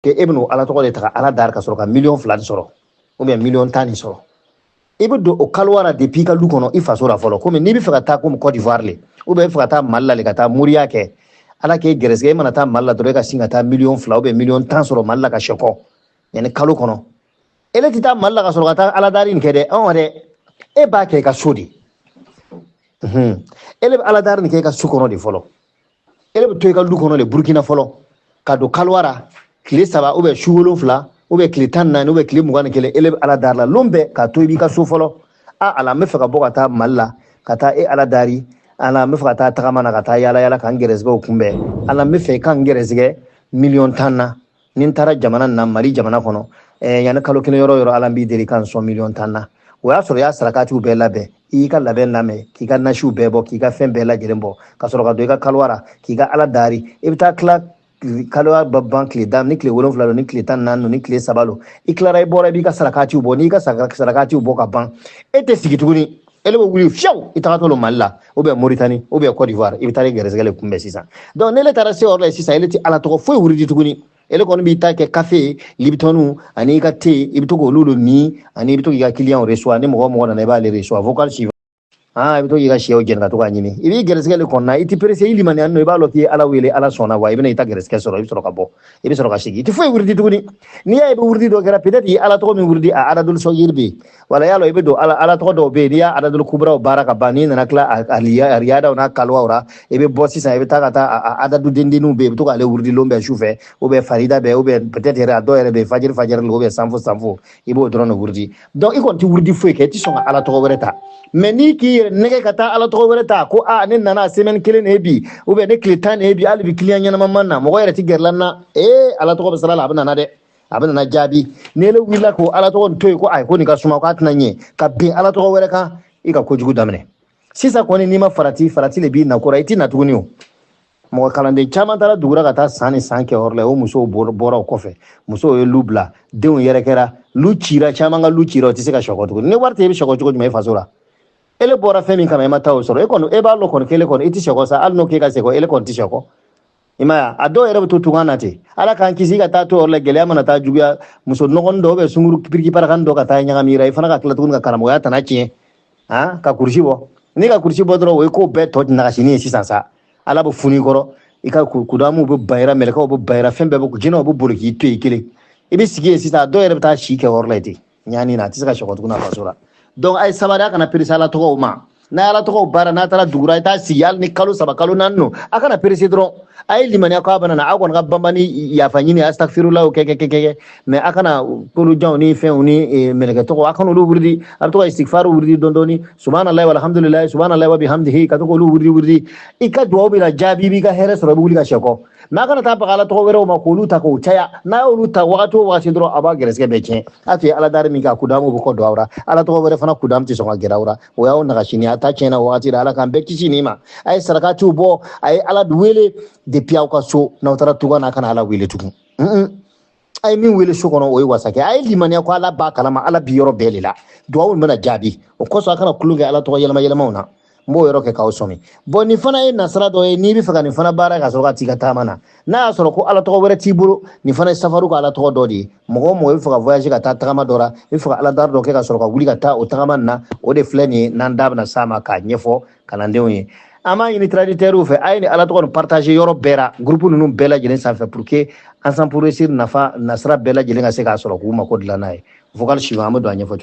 Que e bɛn'o Ala tɔgɔ de ta ka Ala dari ka sɔrɔ ka miliyɔn 2 nin sɔrɔ ou bien miliyɔn 10 nin sɔrɔ. I bɛ don o kaliwa la depuis i ka lu kɔnɔ, i faso la fɔlɔ. Komi n'i bɛ fɛ ka taa komi Côte d'Ivoire le, ou bien i bɛ fɛ ka taa Mali la le ka taa moriya kɛ, Ala k'e gɛrɛsɛgɛ, e mana taa Mali la dɔrɔn, e ka sin ka taa miliyɔn 2 ou bien miliyɔn 10 sɔrɔ Mali la ka sɛkɔ yanni kalo kɔnɔ. Ele tɛ taa Mali la ka sɔrɔ ka taa Ala dari nin kɛ dɛ. Ɔn dɛ, e b'a kɛ i ka so de. Ele bɛ Ala dari nin kɛ i ka so kɔnɔ de fɔlɔ. Ele bɛ to i ka lu kɔnɔ de Burukina fɔlɔ ka don kaliwa la tile 3 ou bien su 7 ou bien tile 14 ou bien tile 21. Ele bɛ Ala dari la lon bɛɛ k'a to i b'i ka so fɔlɔ. A Ala, n bɛ fɛ ka bɔ ka taa Mali la ka taa e Ala dari. Ala, n bɛ fɛ ka taa tagama na, ka taa yala yala, ka n gɛrɛsɛgɛw kunbɛn. Ala, n bɛ fɛ i ka n gɛrɛsɛgɛ miliyɔn 10 na ni n taara jamana na, Mali jamana kɔnɔ, yanni kalo kelen yɔrɔ yɔrɔ. Ala, n b'i deli ka n sɔn miliyɔn 10 na. O y'a sɔrɔ i y'a sarakatiw bɛɛ labɛn, i y'i ka labɛn lamɛn, k'i ka nasiw bɛɛ bɔ, k'i ka fɛn bɛɛ lajɛlen bɔ, ka sɔrɔ ka don i ka kaliwa la k'i ka Ala dari. I bɛ taa tila kaloya ba ban tile da ni tile 7 don, ni tile 14 don, ni tile 3 don, i tilara, i bɔra, i b'i ka sarakatiw bɔ. N'i ka sarakatiw bɔ ka ban, e tɛ sigi tuguni. Ele bɛ wuli fiyewu, i tagatɔ don Mali la ou bien Mauritanie ou bien Côte d'Ivoire, i bɛ taa i gɛrɛsɛgɛ le kunbɛn sisan. Donc n'ele taara se yɔrɔ la sisan, ele tɛ Ala tɔgɔ foyi wurudi tuguni. Ele kɔni b'i ta kɛ kafe ye, Lipton ani i ka te, i bɛ to k'olu de min, ani i bɛ to k'i ka client reçoit. Ni mɔgɔ o mɔgɔ nana, i b'ale reçoit. Vocal suivant. Ah, i bɛ to k'i ka sɛw jɛni ka to k'a ɲimi. I b'i gɛrɛsɛgɛ le kɔnɔna, i tɛ pressé, i limaniya nɔ, i b'a lɔn k'i ye Ala wele, Ala sɔnna wa. I bɛna i ta gɛrɛsɛgɛ sɔrɔ, i bɛ sɔrɔ ka bɔ, i bɛ sɔrɔ ka segin. I tɛ foyi wurudi tuguni. N'i y'a ye i bɛ wurudi dɔ kɛra, peut-être i ye Ala tɔgɔ min wurudi, a adadul sɔgiri bɛ yen, wala y'a lɔn i bɛ don Ala tɔgɔ dɔw bɛ yen. N'i y'a adadul kuburaw baara ka ban, n'i nana tila a riyadaw n'a kaliwaw la, i bɛ bɔ sisan, i bɛ taa ka taa a adadu dendenninw bɛ yen, i bɛ to k'ale wurudi lon bɛɛ su fɛ, ou bien farida bɛɛ, ou bien peut-être yɛrɛ a dɔw yɛrɛ bɛ yen fajiri fajiri ou bien sanfo sanfo, i b'o dɔrɔn de wurudi. Donc i kɔni tɛ wurudi foyi kɛ, i tɛ sɔn ka Ala tɔgɔ wɛrɛ ta. Mais n'i k'i yɛrɛ nɛgɛ ka taa Ala tɔgɔ wɛrɛ ta, ko a ne nana semaine kelen de ye bi, ou bien ne tile 10 de ye bi, hali bi client ɲɛnama ma na, mɔgɔ yɛrɛ tɛ gɛrɛ la n na. Ee, Ala tɔgɔ bɛ sira la, a bɛ nana dɛ, a bɛ nana jaabi. Ni ele wulila k'o Ala tɔgɔ nin to yen, ko ayi, ko nin ka suma, k'a tɛna ɲɛ, ka bin Ala tɔgɔ wɛrɛ kan, i ka kojugu daminɛ sisan kɔni. N'i ma farati, farati de b'i nakɔrɔ, i tɛ na tuguni. O mɔgɔ kalanden caman taara dugura ka taa san ni san kɛ yɔrɔ la, o musow bɔra o kɔfɛ, musow ye lu bila, denw yɛrɛ kɛra, lu cira, caman ka lu cira, o tɛ se ka sɔgɔ tuguni. Ni wari tɛ, i bɛ sɔgɔ cogo jumɛn i faso la? Ele bɔra fɛn min kama, i ma taa o sɔrɔ. E kɔni, e b'a lɔn kɔni k'ele kɔni i tɛ sɔgɔ sa, hali n'o k'e ka sɛgɔ, ele kɔni tɛ sɔgɔ. I m'a ye, a dɔw yɛrɛ bɛ to tunga na ten. Ala k'an kisi ka taa to yɔrɔ la, gɛlɛya mana taa juguya, muso nɔgɔnin dɔ bɛ sunkuru piriki parakan dɔ ka taa ɲagami i la, i fana ka tila tuguni ka karamɔgɔya tana tiɲɛ han, ka kurusi bɔ. N'i ka kurusi bɔ dɔrɔn, o ye ko bɛɛ tɔ nagasini ye sisan sa. Ala bɛ funu i kɔrɔ, i ka kudamuw bɛ ban i la, mɛlɛkɛw bɛ ban i la, fɛn bɛɛ bɛ, jinɛw bɛ boli k'i to yen kelen. I bɛ sigi yen sisan, a dɔw yɛrɛ bɛ taa si kɛ yɔrɔ la ten ɲani na, a tɛ se ka sɔgɔ tuguni a faso la. Donc a ye sabali, a kana perese Ala tɔgɔw ma. N'a ye Ala tɔgɔw baara, n'a taara dugura, i t'a sigi hali ni kalo 3, kalo 4 don, a kana perese dɔrɔn. A ye limaniya k'a bɛna na, aw kɔni ka banbani yafa ɲini, astagfirulaw kɛ kɛ kɛ kɛ, mais a kana kolojanw ni fɛnw ni mɛlɛkɛ tɔgɔ, a kana olu wurudi. A bɛ to ka istigfaru wurudi dɔɔni dɔɔni, subhanallahi walhamdulillahi, subhanallahi wa bihamdihi, ka to k'olu wurudi wurudi. I ka duwawu bɛna jaabi, i b'i ka hɛrɛ sɔrɔ, i bɛ wuli ka sɛkɔ. Mais a kana taa baga Ala tɔgɔ wɛrɛw ma k'olu ta k'o caya. N'a y'olu ta wagati o wagati dɔrɔn, a b'a gɛrɛsɛgɛ bɛɛ tiɲɛ. A tun ye Ala dari min kɛ, a kudamu bɛ kɔ don aw la, Ala tɔgɔ wɛrɛ fana kudamu tɛ sɔn ka gɛrɛ aw la. O y'aw nagasini, a ta tiɲɛna wagati la. Ala k'an bɛɛ kisi nin ma. A ye sarakatiw bɔ, a ye Ala wele depuis aw ka so. N'aw taara tuga na, a kana Ala wele tugun. A ye min wele so kɔnɔ, o ye wasa kɛ. A ye limaniya ko Ala b'a kalama, Ala bi yɔrɔ bɛɛ de la, duwawu bɛna jaabi. O kosɔn, a kana tulon kɛ Ala tɔgɔ yɛlɛma yɛlɛmaw na. N b'o yɔrɔ kɛ k'aw sɔmi bɔn. Nin fana ye nasira dɔ ye. N'i bɛ fɛ ka nin fana baara ka sɔrɔ ka t'i ka taama na, n'a y'a sɔrɔ ko Ala tɔgɔ wɛrɛ t'i bolo, nin fana ye safaru ka Ala tɔgɔ dɔ de ye. Mɔgɔ o mɔgɔ i bɛ fɛ ka voyage ka taa tagama dɔ la, i bɛ fɛ ka Ala dari dɔ kɛ ka sɔrɔ ka wuli ka taa o tagama nin na, o de filɛ nin ye. N'an da bɛna s'a ma k'a ɲɛfɔ kalandenw ye, an b'a ɲini traditeurs fɛ, a ye nin Ala tɔgɔ nin partager yɔrɔ bɛɛ la, groupe ninnu bɛɛ lajɛlen sanfɛ, pour que Ensemble pour réussir nafa nasira bɛɛ lajɛlen ka se k'a sɔrɔ k'u mako dilan n'a ye. Vocal suivant, an bɛ don a ɲɛfɔ.